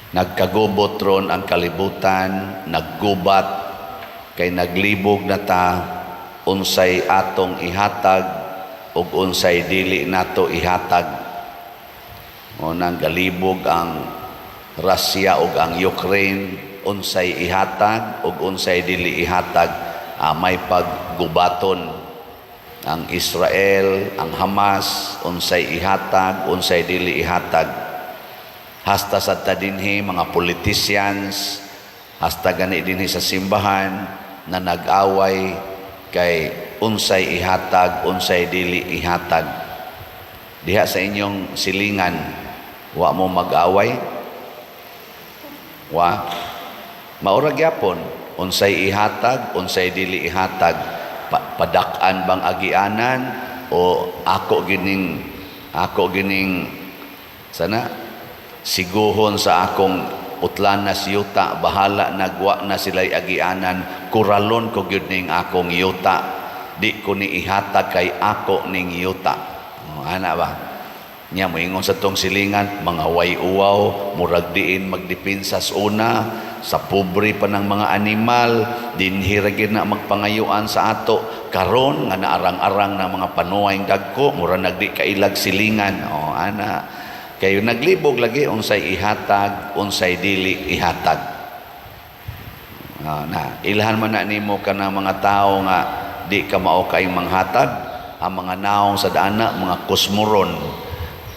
Nagkagubot ron ang kalibutan, naggubat kay naglibog na ta unsay atong ihatag ug unsay dili nato ihatag. O nang galibog ang Russia ug ang Ukraine, unsay ihatag ug unsay dili ihatag, may paggubaton ang Israel, ang Hamas, unsay ihatag, unsay dili ihatag. Hasta sa ta dinhi mga politicians, hasta gani dinhi sa simbahan na nag-away kay unsay ihatag, unsay dili ihatag. Diha sa inyong silingan, wa mo mag-away? Wa? Mao ra gyapon, unsay ihatag, unsay dili ihatag, padak-an bang agianan o ako gining sana siguhon sa akong utlanas yuta, bahala nagwa na sila'y agianan, kuralon ko gyud ning akong yuta, di ko ni ihatag kay ako ning yuta. Oh, ana ba nya moingon sa tong silingan, mga way uwaw, murag diin magdepensa sa una sa pobre pa ng mga animal, dinhi ra gyud na magpangayuan sa ato karon nga naarang-arang na mga panuway dagko, mura nagdi kailag silingan. Oh, ana kayo, naglibog lagi unsay ihatag, unsay dili ihatag. Ah, na ilhan man na nimo kana mga tawo nga di ka mao kay manghatag ang mga naong sa dana, mga kusmuron,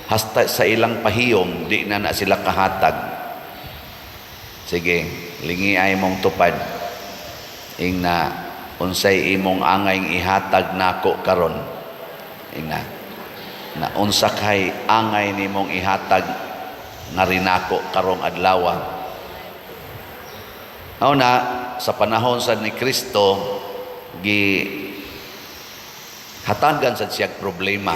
hasta sa ilang pahiyom di na na sila kahatag. Sige, lingi ay mong tupad, ing na unsay imong angay ihatag nako karon? Ing na na unsa kay angay nimong ihatag nga rinako karong adlaw? Mao na sa panahon sa ni Kristo, gi hatagan sad siya problema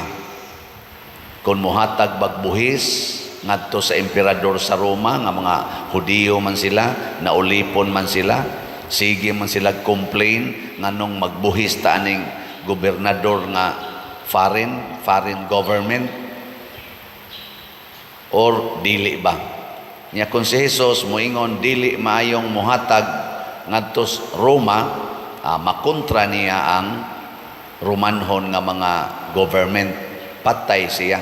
kung mohatag bag buhis ngadto sa emperador sa Roma, nga mga Hudiyo man sila, naulipon man sila, sige man sila complain nganong magbuhis ta aning gobernador nga foreign government, or dili ba. Nya kung si Jesus moingon dili maayong mohatag ngadto sa Roma, makontra niya ang Romanhon nga mga government, patay siya.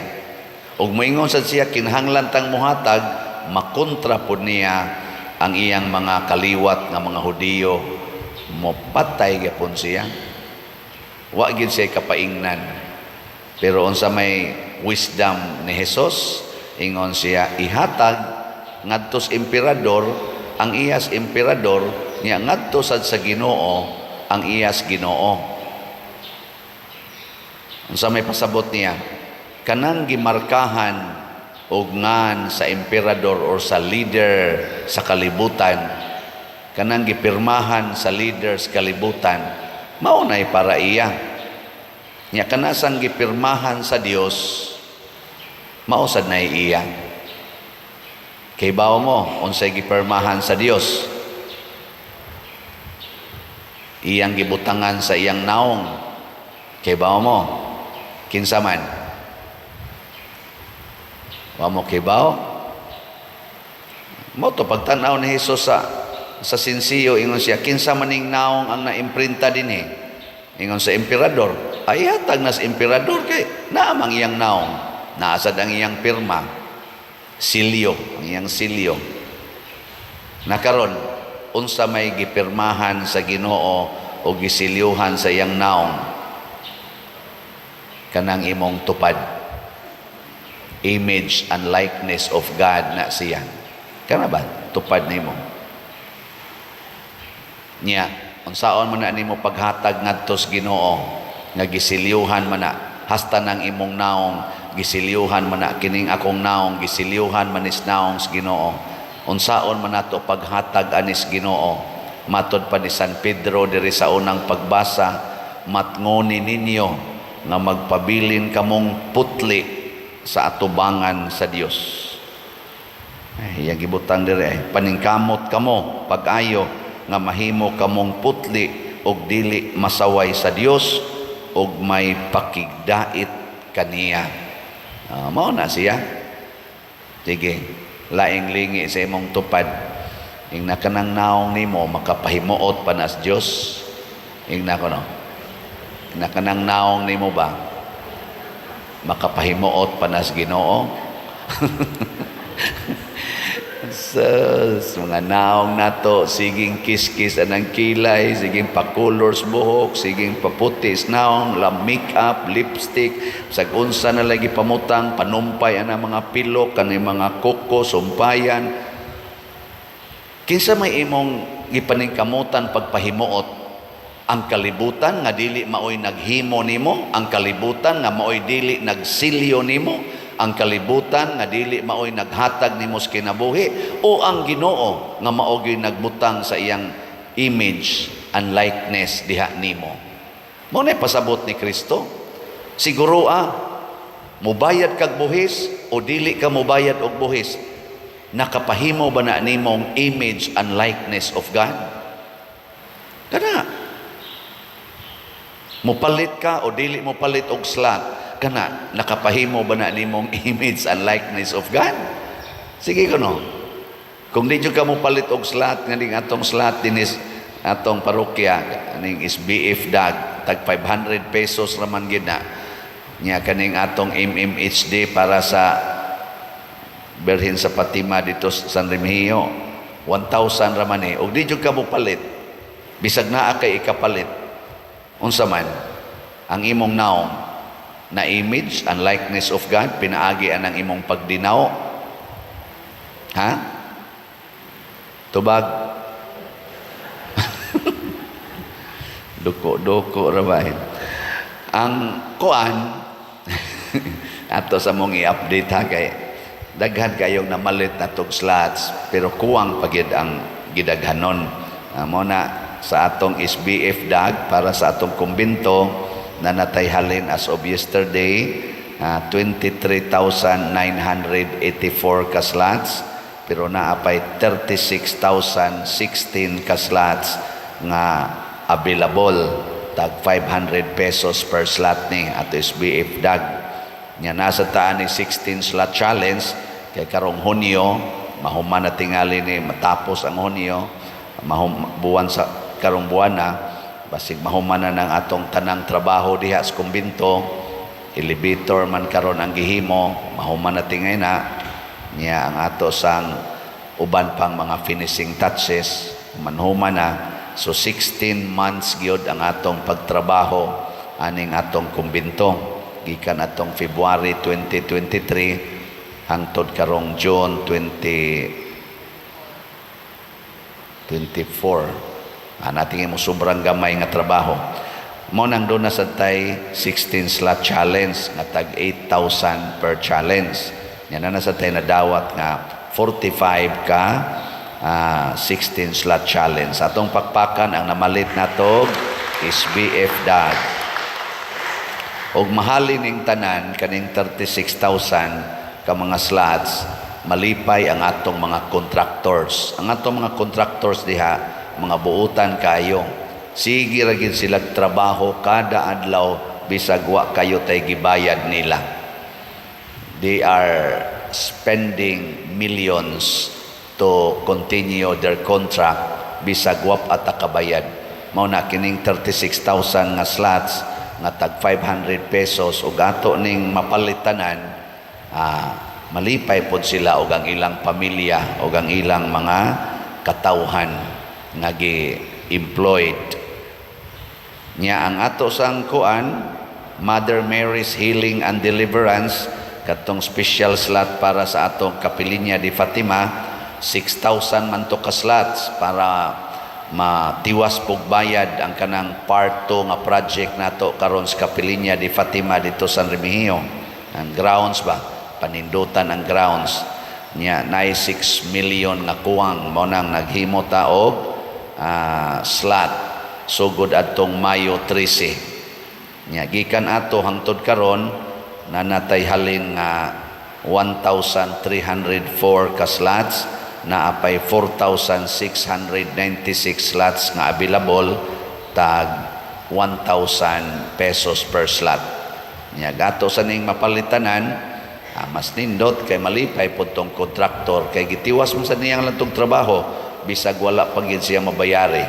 Ug moingon sad siya kinahanglan tang mohatag, makontra pud niya ang iyang mga kaliwat nga mga Hudiyo, mopatay gyapon siya. Wa gyud siya kapaingnan. Pero unsa may wisdom ni Jesus, ingon siya, ihatag ngadto sa emperador ang iyas emperador, niya ngadto sad sa Ginoo ang iyas Ginoo. Unsa may pasabot niya? Kanang gimarkahan og ngan sa emperador or sa leader sa kalibutan, kanang gipirmahan sa leaders kalibutan, mao nay para iya. Nya kanasang gipirmahan sa Dios, mao sad nay iya. Kay bawo mo unsay gipirmahan sa Dios? Iyang gibutangan sa iyang naong. Kay bawo mo kinsa man? Wa mo kibaw? Mao to pagtan-aw ni Jesus sa sinsiyo, ingon siya, "Kinsa maning naong ang naimprinta dinhi?" Ingon sa emperador. Ay hatag na sa emperador kay naamang iyang naong. Naasad ang iyang pirma. Silyo, ang iyang silyo. Nakaron, unsa may gipirmahan sa Ginoo o gisilyuhan sa iyang naong? Kanang imong tupad. Image and likeness of God na siya. Kana ba? Tupad nimo. Nya, unsaon man na nimo paghatag ngadto sa Ginoo nga gisilyuhan man na, hasta nang imong naong gisilyuhan man na, kining akong naong gisilyuhan man is naong sa Ginoo. Unsaon man nato paghatag anis Ginoo? Matod pa ni San Pedro diri sa unang pagbasa, matngoni ninyo nga magpabilin kamong putli sa atubangan sa Dios. Ay, iyang gibutang diri ay paningkamot kamo pag-ayo nga mahimo kamong putli og dili masaway sa Dios og may pakigdait kaniya. Mao na siya. Sige. Laing lingi sa imong tupad. Ingna kanang naong nimo, makapahimuot pa nas Dios. Ingna ko, no. Ingna kanang naong nimo ba, makapahimuot pa nas Ginoo? Sus, mga naong nato, siging kiskis anang kilay, siging pa-colors buhok, siging paputis naong, la makeup, lipstick, sag unsa na lagi pamutang, panumpay ana mga pilok, kanang mga kuko, sumpayan. Kinsa may imong gipaningkamutan pagpahimuot? Ang kalibutan nga dili maoy naghimo nimo, ang kalibutan nga maoy dili nagsilyo nimo, ang kalibutan nga dili maoy naghatag nimo sa kinabuhi, o ang Ginoo nga mao gyud nagbutang sa iyang image and likeness diha nimo? Mao na pasabot ni Kristo. Siguro mubayad kag buhis o dili ka mubayad og buhis, nakapahimo ba na nimong image and likeness of God? Kana mupalit ka o dili mo palit og slot, kana nakapahimo ba na nimong image and likeness of God? Sige ko, no. Kung di jud ka mo palit og slot, nga ning atong slot dinis atong parokya ning SBF dag, tag 500 pesos raman gid na nya. Kaning atong MMHD para sa Birhen sa Fatima dito sa San Remigio, 1,000 raman eh. Og di jud ka mo palit, bisag naa kay ikapalit, unsa man ang imong naong na image and likeness of God pinaagi anang imong pagdinaw? Ha, tubag. Duko-duko ra ba ang kuan ato sa mong i-update ha, kay daghan kayong namalit na tog slots, pero kuwang pagid ang gidaghanon. Mo na sa atong SBF dag para sa atong kumbento na natay halin as of yesterday 23,984 ka slots, pero naa pay 36,016 ka slots nga available. Tag 500 pesos per slot ni ato SBF dag nga nasa taan ni 16 slot challenge, kay karong Hunyo mahuman na tingali ni, matapos ang Hunyo, buwan sa karong buwan na basig mahuman na ng atong tanang trabaho diha sa kumbinto. Elevator man karon ang gihimo, mahuman na tingay na niya ang ato sang uban pang mga finishing touches, manhuman na. So 16 months gyud ang atong pagtrabaho aning atong kumbinto, gikan atong February 2023 hangtod karong June 2024. Natingin mo sobrang gamay nga trabaho. Mo nang doon na sa tay 16 slot challenge nga tag 8,000 per challenge. Yan na nasa tay nadawat nga 45 ka 16 slot challenge. Atong pakpakan ang namalit natog SBF dag. Og mahalin ning tanan kaning 36,000 ka mga slots, malipay ang atong mga contractors. Ang atong mga contractors diha, mga buutan kayo. Sige ra gid sila trabaho kada adlaw bisag wa kayo tay gibayad nila. They are spending millions to continue their contract bisag wa pa ta kabayad. Mao na kining 36,000 nga slots nga tag 500 pesos ug ato ning mapalitanan, malipay pod sila ug ang ilang pamilya ug ang ilang mga katawhan nga gi-employed niya. Ang ato sang kuan, Mother Mary's Healing and Deliverance, katong special slot para sa atong Kapilinya di Fatima, 6,000 man to ka slots para matiwas pog bayad ang kanang part 2 nga project nato karon sa Kapilinya di Fatima dito San Remigio, ang grounds ba, panindutan ang grounds niya. Nay 6 million nga kuwang. Mao nang naghimo ta og slot sugod adtong Mayo 13 nya. Gikan ato hangtod karon, nanatay halin nga 1,304 ka slots, naa pay 4,696 slots nga available, tag 1,000 pesos per slot nya. Gato sa ning mapalitanan. Ah, mas nindot kay malipay pod tong kontraktor kay gitiwas mo sa niyang lang tong trabaho bisag wala pa gyud siya mabayari.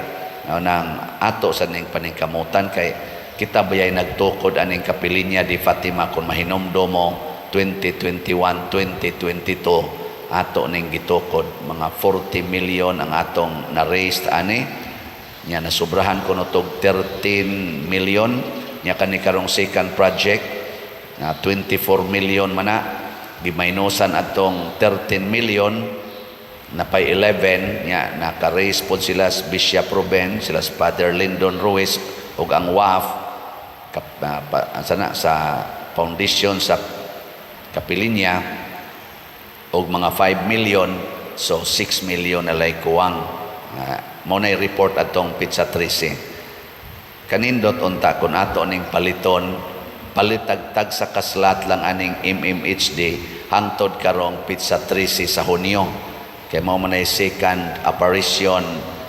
Mao nang ato sa ning paningkamutan kay kita bayay nagtukod aning Kapilinya di Fatima. Kung mahinumdom mo, 2021, 2022 ato ning gitukod. Mga 40 million ang atong na-raised ani nya, nasubrahan kuno tog 13 million nya. Kani karong second project na 24 million man na, gimainusan atong 13 million, napay 11 nya. Naka-raise pod sila sa Bishop Ruben, sila sa Father Lyndon Ruiz ug ang WAF kap, pa, sana sa foundation sa Kapilinya og mga 5 million, so 6 million na lay kuwang. Mao nay report atong petsa 13. Kanindot unta kun ato ning paliton, palitagtag sa ka-slot lang aning MMHD hangtod karong petsa 13 sa Hunyo kay mao man ay second apparition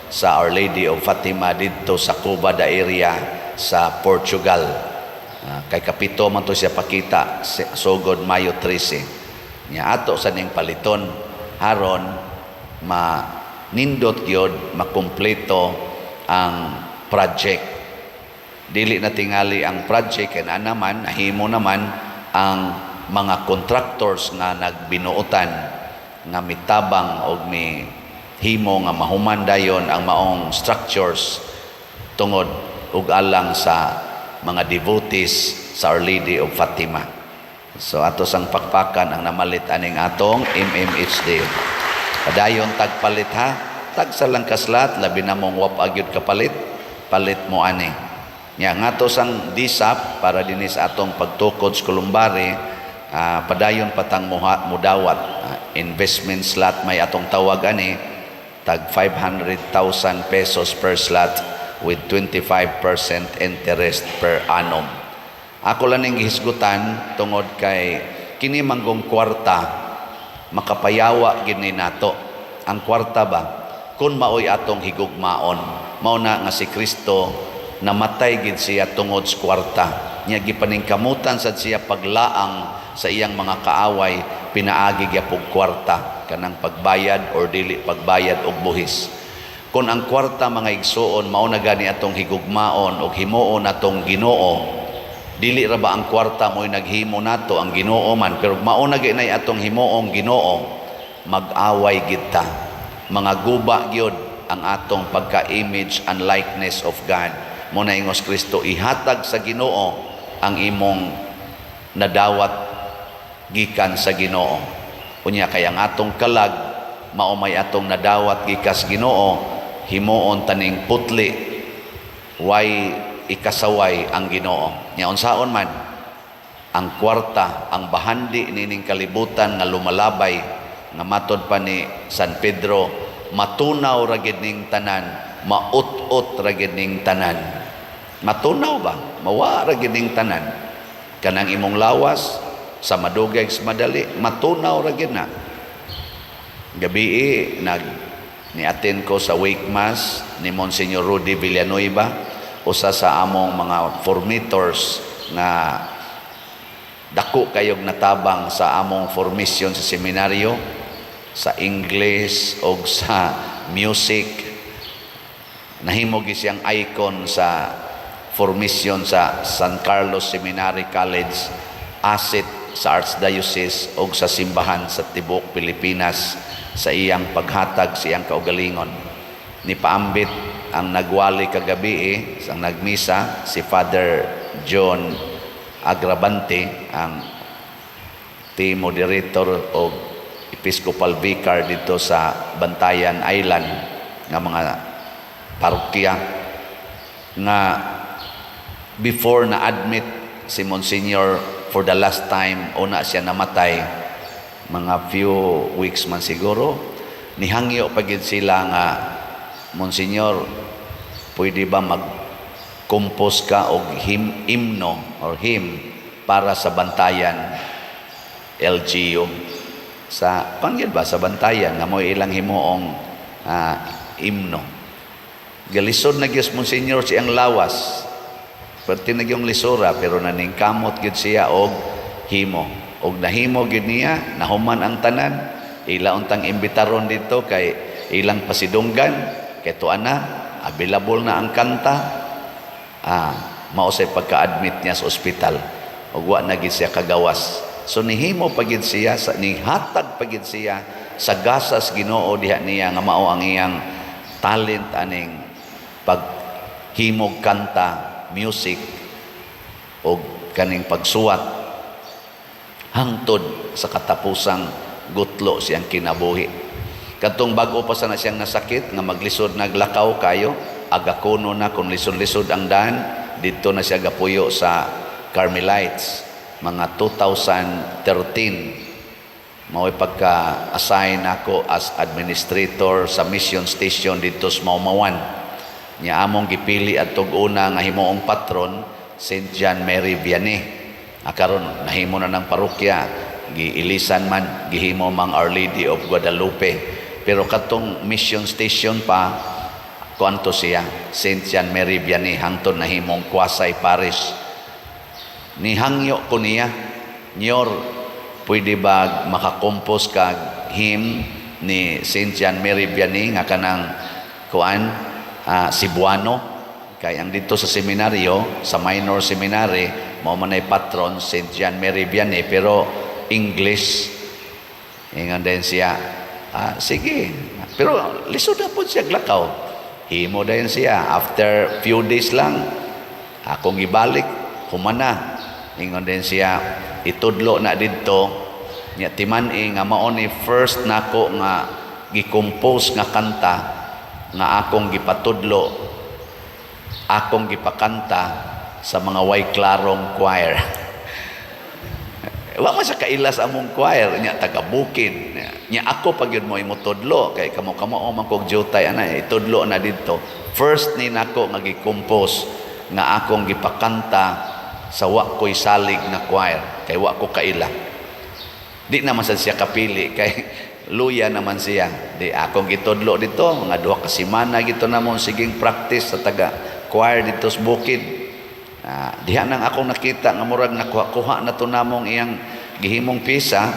sa Our Lady of Fatima didto sa Cova da Iria sa Portugal. Ah, kay kapito man to siya pakita sugod Mayo 13 nya. Ato sa ning paliton haron ma nindot gyud, makumpleto ang project. Dili na tingali ang project kay naa naman, nahimo naman ang mga contractors nga nagbinuotan nga mitabang og mi himo nga mahuman dayon ang maong structures tungod ug alang sa mga devotees sa Our Lady of Fatima. So ato sang pakpakan ang namalit aning atong MMHD. Padayon tagpalit ha. Tagsa lang ka-slot, labi na mong wa pa gyud kapalit, palit mo ani. Nya ngato sang DSAP para dinhi sa atong pagtukod sa Columbari, padayon patang muha, mudawat. Investment slot may atong tawag ani, tag 500,000 pesos per slot with 25% interest per annum. Ako lang ning gihisgutan tungod kay kini manggong kwarta makapayawa gid ni nato. Ang kwarta ba kung maoy atong higugmaon. Mao na nga si Kristo namatay gid siya tungod sa kwarta. Nya gipaningkamutan sad siya paglaang sa iyang mga kaaway pinaagi gyapog kwarta, kanang pagbayad or dili pagbayad og buhis. Kung ang kwarta, mga igsuon, mao na gani atong higugmaon og himuon atong Ginoo, dili ra ba ang kwarta mo'y naghimo nato, ang Ginoo man? Pero mao na gyud atong himuong Ginoo, mag-away gid ta, mga guba gyud ang atong pagka-image and likeness of God. Mao na ingos Kristo, ihatag sa Ginoo ang imong nadawat gikan sa Ginoo. Unya kay ang atong kalag mao may atong nadawat gikas Ginoo, himuon taning putli, way ikasaway ang Ginoo. Nya unsaon man ang kwarta, ang bahandi nining kalibutan nga lumalabay, nga matod pa ni San Pedro, matunaw ra gid ning tanan, maut-ot ra gid ning tanan. Matunaw ba, mawa ra gid ning tanan. Kanang imong lawas, sa madugay sa madali matunaw ra gid na. Gabii nag ni-attend ko sa wake mass ni Monsignor Rudy Villanueva, usa sa among mga formators nga dako kayog natabang sa among formation sa seminaryo sa English o sa music. Nahimo gyud siyang icon sa formation sa San Carlos Seminary College, asset sa Archdiocese o sa simbahan sa tibuok Pilipinas sa iyang paghatag sa iyang kaugalingon. Ni paambit ang nagwali kagabi eh, ang nagmisa si Father John Agrabante, ang team moderator o Episcopal Vicar dito sa Bantayan Island nga mga parokya, nga before na admit si Monsignor for the last time, una siya namatay, mga few weeks man siguro, nihangyo pa gid sila nga, "Monsignor, pwede ba mag compose ka og hymn, imno or hymn para sa Bantayan LGU?" Sa pangyad ba sa Bantayan nga mo ilang himuong imno. Galisod na gyud Monsignor siyang lawas. Perti na gyung lisora, pero naningkamot gyud siya og himo. Og nahimo gyud niya, nahuman ang tanan. Ila untang imbitaron dito kay ilang pasidunggan kay tuan na available na ang kanta. Mao say pagka-admit niya sa ospital ug wa na gid siya kagawas. So nihimo pa gid siya sa nihatag pa gid siya sa gasas Ginoo diha niya nga mao ang iyang talent aning paghimog kanta, music o kaning pagsuwat hangtod sa katapusang gutlo siyang kinabuhi. Katong bag-o pa sana siyang nasakit nga maglisod naglakaw kayo, aga kuno na kung lisod-lisod ang daan, didto na siya gapuyo sa Carmelites mga 2013. Mao'y pagka-assign ako as administrator sa mission station didto sa Maumawan. Nya among gipili adtong una nga himuong patron, St. John Mary Vianney. Karon nahimo na ng parokya, giilisan man, gihimo mang Our Lady of Guadalupe. Pero katong mission station pa, kuanto siya, St. John Mary Vianney, hangtod nahimong quasi parish. Nihangyo ko niya, "Nyor, pwede ba makakompose kag hymn ni St. John Mary Vianney nga kanang kuan, Cebuano?" Kay ang dito sa seminaryo, sa minor seminary, mao man ay patron St. John Mary Vianney pero English. Ingon din siya, "Ah, sige." Pero lisod na po siya glakaw. Himo dayon siya. After few days lang, akong ibalik, humana. Ingon din siya, itudlo na didto. Nya timan-i nga mao ni first nako nga gi-compose nga kanta nga akong gipatudlo, akong gipakanta sa mga way klarong choir. Wa man sa kaila sa among choir nya, taga bukid nya. Ako pag yun mo imutudlo kay kamo kamo o man kog jutay ana, itudlo na didto. First ni nako nga gi-compose nga akong gipakanta sa wa ko'y salig na choir kay wa ko kaila. Di naman sad siya kapili kay luya naman siya. Di akong gitudlo dito, mga 2 ka semana gito namon siging practice sa taga choir dito sa bukid. Diha nang akong nakita nga murag nakuha-kuha na to namong iyang gihimong pisa,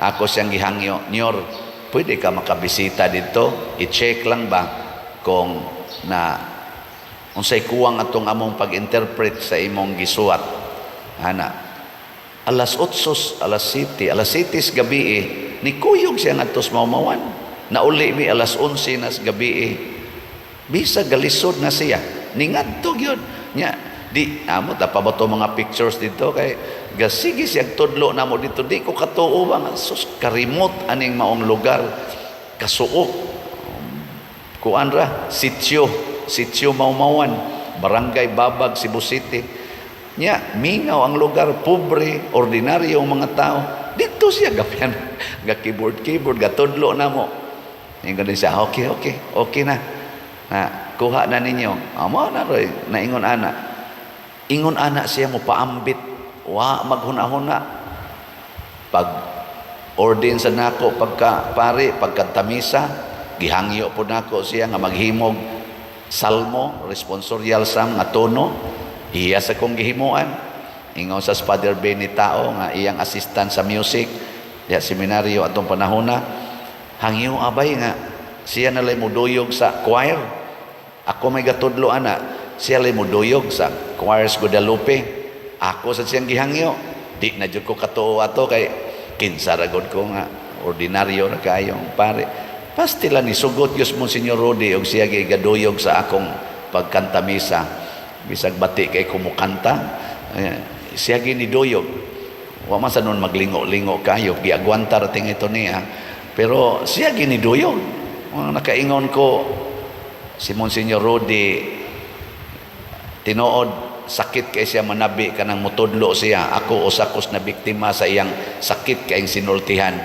ako siyang gihangyo, "Nyor, pwede ka makabisita dito? I-check lang ba kung na unsay kuwang atong among pag-interpret sa imong gisuwat." Ana. Alas 8, alas 7, alas 7 sa gabi eh, ni kuyog siya ngadto sa Maumawan. Nauli mi alas 11 na sa gabi eh. Bisa galisod na siya. Ningadto gyud. Nya, di amo ta pa ba to mga pictures dito kay gasige siya tudlo namo dito. Di ko katuo ba nga sus, karimot aning maong lugar, kasuok. Kuan ra, sitio, Sitio Maumawan, Barangay Babag, Cebu City. Nya mingaw ang lugar, pobre, ordinaryo ang mga tao. Dito siya gapian, ga keyboard keyboard, gatudlo namo. Ingon din siya, Okay okay okay na na kuha na ninyo." Amo na roy naingon ana. Ingon ana siya mo paambit, wa maghuna-huna. Pag ordain sa nako pagka pare, pagkantamisa, gihangyo po nako siya nga maghimog salmo, responsorial psalm nga tono. Iya sa kong gihimuan. Ingon sa Father Benny Tao nga iyang assistant sa music diha seminaryo atong panahona, hangyo abay nga siya na lay muduyog sa choir. Ako may gatudlo ana, siya lay muduyog sa choirs Guadalupe. Ako sa siyang gihangyo. Di na jud ko katuo ato kay kinsa ra gud ko nga ordinaryo ra kayong pare. Pastila ni sugot Diyos Monsignor Rudy og siya gi gaduyog sa akong pagkantamisa. Bisag bati kay kumukanta, eh, siya gi niduyog. Wa man sa nun maglingo-lingo kayo, giagwanta ra tingito niya. Pero siya giniduyog. Mga nakaingon ko si Monsignor Rudy, tinuod sakit kay siya manabi kanang mutudlo siya. Ako usa kos na biktima sa iyang sakit kayong sinultihan,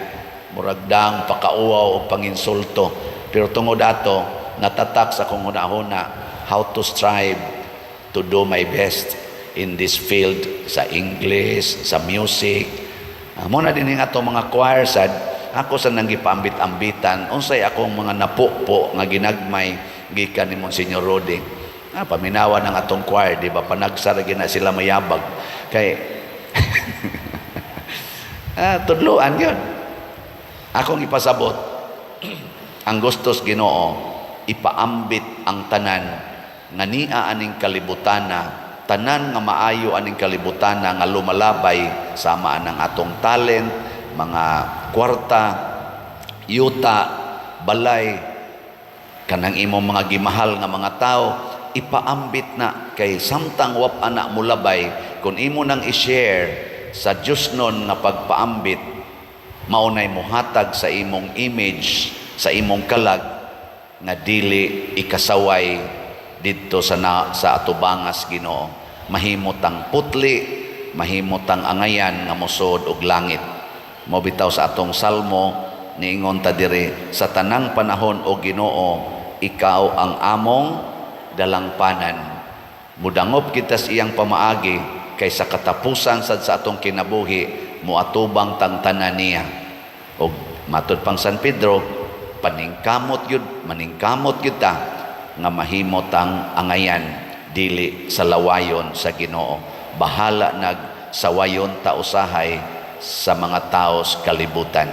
murag dang pakauwaw o panginsulto. Pero tungod ato natatak sa akong hunahuna how to strive to do my best in this field sa English, sa music. Mo na din ang ato mga choir sad ako sa nang gipaambit-ambitan unsay akong mga napupo nga ginagmay gikan ni Monsignor Rudy. Paminawa ng atong choir, di ba? Panagsara gina sila mayabag. Kay Ah, tudluan yun. Akong ipasabot, ang gustos Ginoo, ipaambit ang tanan nga nia aning kalibutana, tanan nga maayo aning kalibutana nga lumalabay sama ang atong talent, mga kwarta, yuta, balay, kanang imong mga gimahal nga mga tao, ipaambit na kay samtang wa pa na mulabay, kung imo nang i-share sa Diyosnon nga pagpaambit, maunay muhatag sa imong image, sa imong kalag nga dili ikasaway didto sa atubangas Ginoo. Mahimo tang putli, mahimo tang angayan nga mosod og langit. Mo bitaw sa atong salmo niingon ta diri, "Sa tanang panahon, o Ginoo, ikaw ang among dalangpanan." Mudangop kita sa iyang pamaagi kay sa katapusan sad sa atong kinabuhi, moatubang tang tanan niya. Og matud pang San Pedro, paningkamot yun, maningkamot yun ta nga mahimo tang angayan dili sa lawayon sa Ginoo. Bahala nag sawayon ta usahay sa mga tao sa kalibutan.